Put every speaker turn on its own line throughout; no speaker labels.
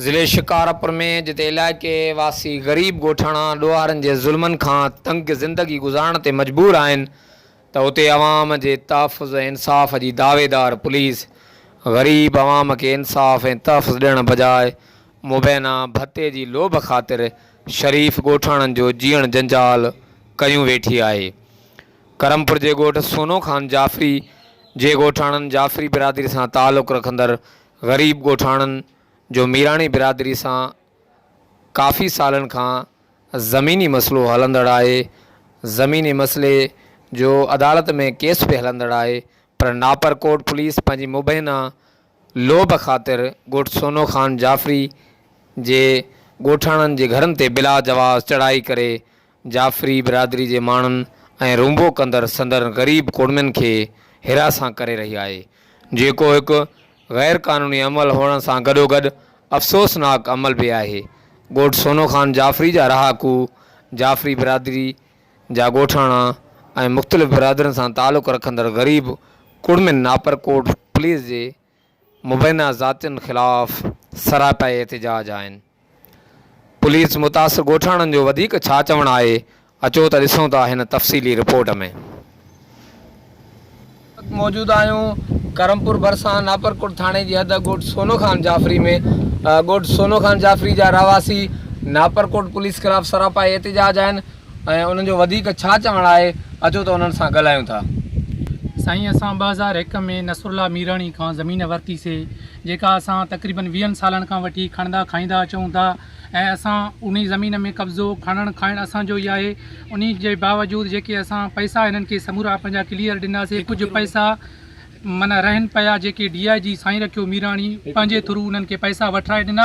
ضلعي شڪارپور ۾ جتي علائقي واسي غريب ڳوٺاڻا ڏوهارين جي ظلمن کان تنگ زندگي گذارڻ تي مجبور آهن ته اتي عوام جي تحفظ ۽ انصاف جي دعويدار پوليس غريب عوام کي انصاف ۽ تحفظ ڏيڻ بجاء مبينا ڀتي جي لوڀ خاطر شريف ڳوٺاڻن جو جيئڻ جنجال ڪيون ويٺي آهي. ڪرمپور جي ڳوٺ سونو خان جعفري جي ڳوٺاڻن جعفري برادري سان تعلق رکندڙ غريب ڳوٺاڻن جو ميراڻي برادري سان ڪافي سالن کان زميني مسئلو هلندڙ آهي، زميني مسئلي جو عدالت ۾ ڪيس به هلندڙ آهي پر ناپرڪوٽ پوليس پنهنجي مبينا لوڀ خاطر ڳوٺ سونو خان جعفري جي ڳوٺاڻن جي گهرن تي بلا جواز چڙهائي ڪري جعفري برادري جي ماڻهن ۽ رونبو ڪندڙ سندن غريب ڪڙمين کي هراسان ڪري رهي آهي، جيڪو هڪ غير قانوني عمل هئڻ سان گڏوگڏ افسوسناڪ عمل به آهي. ڳوٺ سونو خان جعفري جا رهاڪو، جعفري برادري جا ڳوٺاڻا ۽ مختلف برادرين سان تعلق رکندڙ غريب ڪڙمين ناپرڪوٽ پوليس جي مبينا ذاتين خلاف سراپائي احتجاج آهن. پوليس متاثر ڳوٺاڻن جو وڌيڪ ڇا چوڻ آهي اچو ته ڏسون ٿا هن تفصيلي رپورٽ ۾. وقت موجود آهيون ڪرمپور ڀرسان ناپرڪوٽ ٿاڻي جي حد ڳوٺ سونو خان جعفري ۾ ڳوٺ سونو خان جعفري جا رهواسي ناپرڪوٽ پوليس خلاف سراپائي احتجاج آهن ۽ انهن جو وڌيڪ ڇا چوڻ آهي اچو ته انهن سان ڳالهايون ٿا.
سائين اسان 2001 ۾ نصرالله ميراڻي کان زمين ورتي سي جيڪا اسان تقريبن ويهن سالن کان وٺي کڻندا کائيندا اچون ٿا ۽ اسان انهي زمين ۾ قبضو کڻڻ کائڻ اسان جو ئي آهي انهي جي باوجود جيڪي اسان پئسا هنن کي سمورا پنهنجا ڪليئر ڏناسي ڪجهه پئسا معنيٰ رهن پيا جيڪي ڊي I جي سائين رکيو ميراڻي پنهنجي ٿرو انهن کي پئسا وٺرائي ڏنا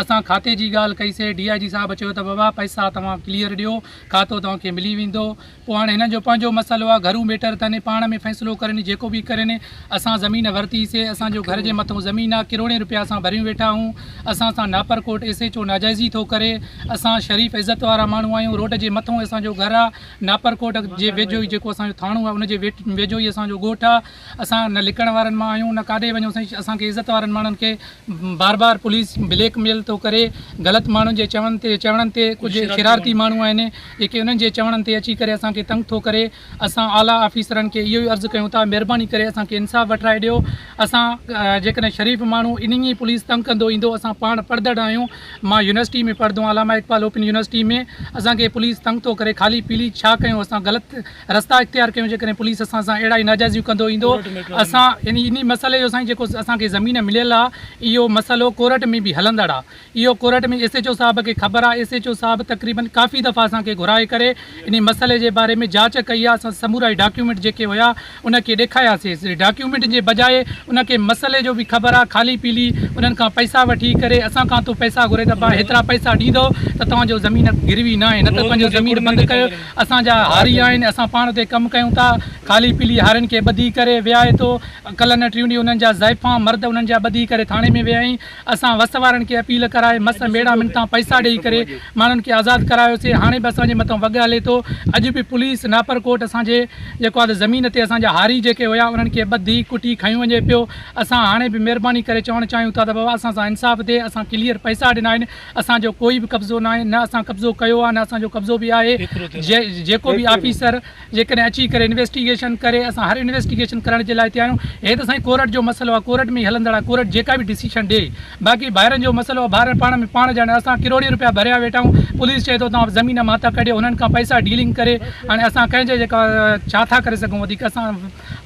اسان کاتي جي ڳالهه ڪئي سي ڊي I جي صاحب چيو ته بابا پئسا توهان ڪليئر ڏيو کاتو توهان کي ملي ويندو پوء هاڻي هنن جو پنهنجو مسئلو آهي گهرو ميٽر اٿن پاڻ ۾ فيصلو ڪرين جيڪو به ڪرين اسان زمين ورتي سي اسان جو گهر جي مٿو زمين آهي ڪروڙين روپيا اسان ڀريون ويٺا آهيون اسان سان ناپرڪوٽ ايس ايڇ او ناجائزي ٿو ڪري اسان شريف عزت وارا ماڻهو آهيون روڊ جي مٿو اسان جو گهر آهي ناپرڪوٽ جي ويجهو ئي جيڪو اسان جو ٿاڻو آهي ان جي ويجهو ئي اسان جو ڳوٺ آهي اسان نه لڪڻ وارن مان آهيون نه ڪاڏي وڃون سائين اسان کي عزت وارن ماڻهن کي بار بار پوليس بليڪ ميل ٿو ڪري غلط ماڻهن جي چوڻ تي چوڻن تي ڪجهه شرارتي ماڻهو آهن جيڪي انهن جي چوڻن تي اچي ڪري اسان کي تنگ ٿو ڪري اسان اعليٰ آفيسرن کي اهو ئي عرض ڪيون ٿا مهرباني ڪري اسان کي انصاف وٺرائي ڏيو اسان جيڪڏهن شريف ماڻهو انهي پوليس تنگ ڪندو ايندو اسان پاڻ پڙهندڙ آهيون مان يونيورسٽي ۾ پڙهندو آهيان علامه اقبال اوپن يونيورسٽي ۾ اسان کي پوليس تنگ ٿو ڪري خالي پيلي ڇا ڪيون اسان غلط رستا اختيار ڪيون جيڪڏهن پوليس اسان سان اهڙا ئي ناجائزيون ڪندو ايندو اسان انهي مسئلي جو سائين جيڪو اسان کي زمين مليل آهي اهو مسئلو ڪورٽ ۾ به هلندڙ آهي اهو ڪورٽ ۾ ايس ايڇ او صاحب کي خبر آهي ايس ايڇ او صاحب تقريبن ڪافي دفعا اسان کي گهرائي ڪري انهي مسئلي جي باري ۾ جاچ ڪئي آهي اسان سمورا ئي ڊاڪيومينٽ جيڪي هيا ان کي ڏيکاياسين ڊاڪيومينٽ جي بجاء ان کي مسئلي جو به خبر آ خالي پيلي انهن کان پئسا وٺي ڪري اسان کان ٿو پئسا گهري ته ڀاء هيترا پئسا ڏيندو ته توهان جو زمين گروي ناهي نه ته پنهنجو زمين بند ڪيو اسان جا هاري آهن اسان پاڻ اتي ڪم ڪيون ٿا خالي پيلي هارين کي ٻڌي ڪري ويهائي ٿو ڪلهه نه ٽيون ڏينهن انهن جا زائفان مرد انهن جا ٻڌي ڪري ٿاڻي ۾ ويهائين اسان وس وارن کي اپيل ڪرائي مس ميڙا منتان پئسا ڏئي ڪري ماڻهن کي آزاد ڪرايوسي هاڻي به اسان جي مٿان وڳ هلي ٿو اڄ به پوليس ناپرڪوٽ اسان جي جيڪو آهي زمين تي اسان جا هاري جيڪي هيا انهن کي ٻڌي ڪٽي کنيو وڃي پيو اسان هاڻي به مهرباني ڪري چوڻ چاهيون ٿا ته بابا اسان سان انصاف ٿئي اسان ڪليئر پئسا ڏنا آهن اسان جو ڪوئي به قبضو ناهي نه اسان قبضو ڪيو آهي نه اسان جو قبضو به آهي جيڪو به آفيسر جيڪڏهن اچي ڪري انويسٽيگيشن ڪري اسان هر انويسٽيگيشن ڪرڻ جي لاء تيار آهيون هي ته سائين ڪورٽ جو مسئلو آهي ڪورٽ ۾ ئي هلندڙ آهي ڪورٽ جيڪا به ڊسيشن ڏي باقي ڀائرن جو مسئلو آهي ڀائر پاڻ ۾ پاڻ ڄاڻي اسان ڪروڙين روپيا ڀريا ويٺا آهيون پوليس چئي ٿو توهان زمين مان ٿا ڪڍيو هنن کان پئسا ڊيلنگ ڪري هاڻي اسان ڪنهن جي جيڪا ڇا ٿا ڪري سگهون وڌيڪ اسان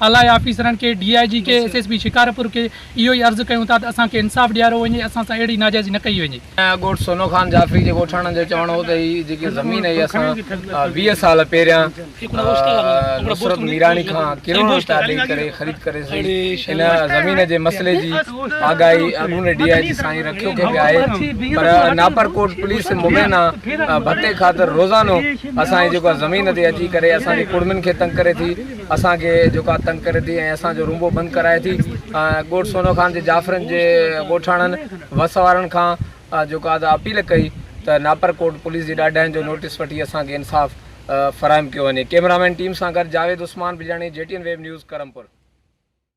اعليٰ آفيسرن کي ڊي I جي کي ايس ايس پي شڪارپور کي اهو ئي عرض ڪيون ٿا ته اسان کي انصاف ڏياريو وڃي اسان سان اهڙي ناجائزي نه ڪئي وڃي.
ڳوٺ سونو خان جعفري جي ڳوٺاڻن جو چوڻ هو ته هي جيڪي زمين هئي اسان 20 سال پهريان نصرت ميراڻي کان ڪروڙ روپيا ڏئي ڪري خريد ڪري سي ان زمين جي مسئلي جي آگاهي اڳوڻي ڊي I جي سائين رکيو کي به آهي پر ناپرڪوٽ پوليس مبينا ڀتي خاطر روزانو اسان جي جيڪو زمين تي اچي ڪري اسان جي ڪڙمين کي تنگ ڪري ٿي اسان کي جيڪو آهي تنگ ڪري ٿي ۽ اسان جو رونبو بند ڪرائي ٿي ڳوٺ سونو خان جي جعفرن جي ڳوٺاڻن وس وارن کان جيڪو آهي ته اپيل ڪئي ته ناپر ڪوٽ پوليس جي ڏاڍاين جو نوٽيس وٺي اسان کي انصاف فراهم ڪيو وڃي ڪئميرامين ٽيم سان گڏ Javed Usman Bijani G T N web news Karampur.